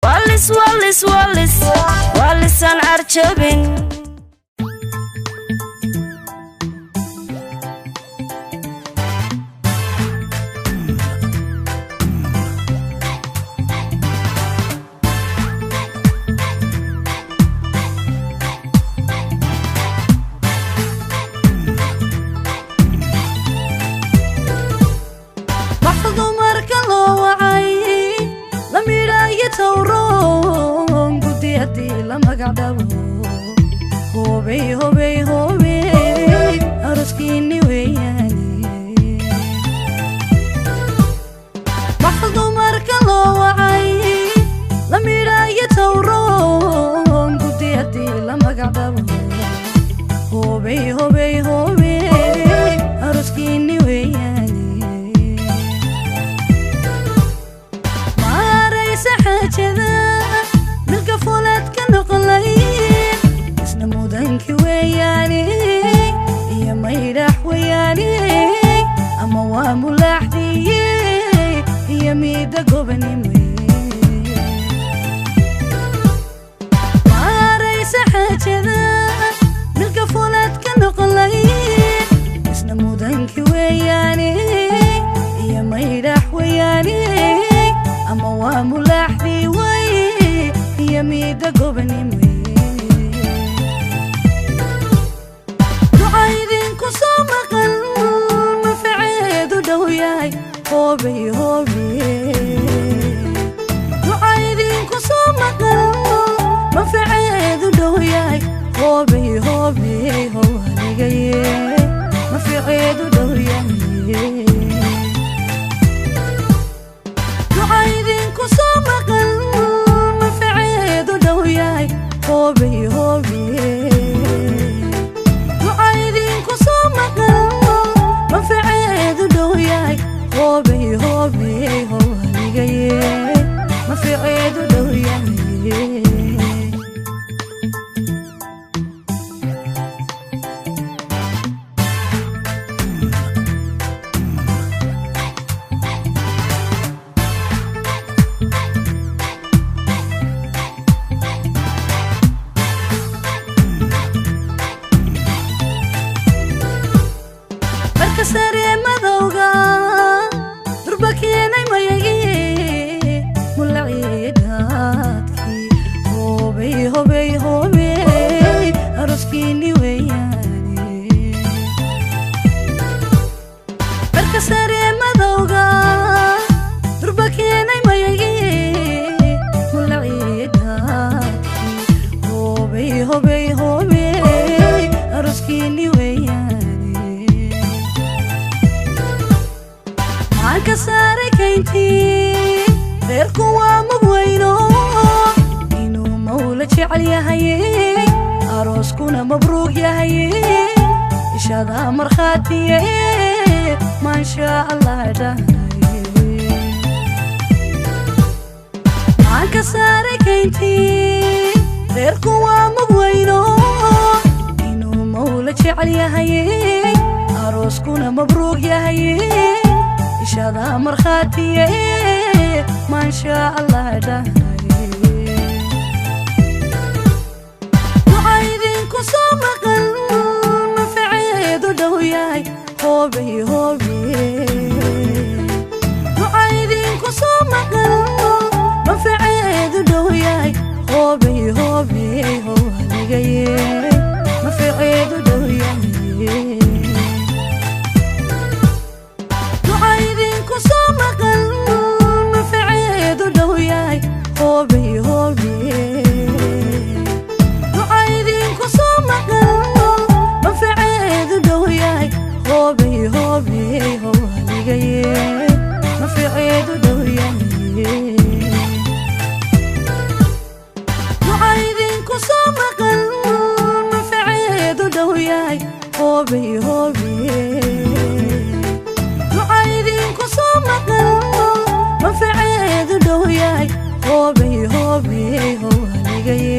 Walis walis walis walisan carjabin. Hobey hobey hobey aroskiini weeyaane wax dumarka loo wacay la midhaayo towroon gudi haddii la magac dhabo. Hobey hobey hobey aroskiini weeyaane maaraysa xaajada milka fuladka noqolay mudanki weeyaane iyo maydhax weeyaane ama waa mulaaxdiye iyo mida gobanime maaraysa xaajada milka fuladka noqolay isna mudanki weeyaane iyo maydhax weeyaane ama waa mulaaxdi wey iyo mida gobanime hobey hobey duca idinku soo maqan manfaceedu dhow yahay. Hobey hobey how haligaye manfaceedu dhow yahay. Duca idinku soo maqan manfaceedu dhow yahay. Hobey hobey duca idinku soo maqan manfaceedu dhow yahay. Hobey hobey how haligaye manfaceedu dhow yahay. Marka sare madowga durba keenay mayagii mulaciidaadkii. Hobey hobey hobey aroskiini weeyaane marka sare madowga durba keenay mayagii mulaciidaadkii. Hobey hobey hobey aroskiini weeyaane maanka saaray kayntii reerku waa mugweyno inuu mawla jecel yahay arooskuna mabruug yahay ishadaa markhaatiye maansha allah dhahay maanka saaray kayntii reerku waa mugweyno inuu mawla jecel yahay arooskuna mabruug yahay ishadaa markhaatiye maansha allah dhahay. Duca idinku soo maqan manfaceedu dhow yahay. Hobey hobey duca idinku soo maqan manfaceedu dhow yahay. Hobey hobey how haligaye manfaceedu dhow yahay. Duca idinku soo maqan manfaceedu dhow yahay. Hobey hobey duca idinku soo maqan manfaceedu dhow yahay. Hobey hobey how haligaye manfaceedu dhow yahay. Duca idinku soo maqan manfaceedu dhow yahay. Hobey hobey duca idinku soo maqan manfaceedu dhow yahay. Hobey hobey how haligaye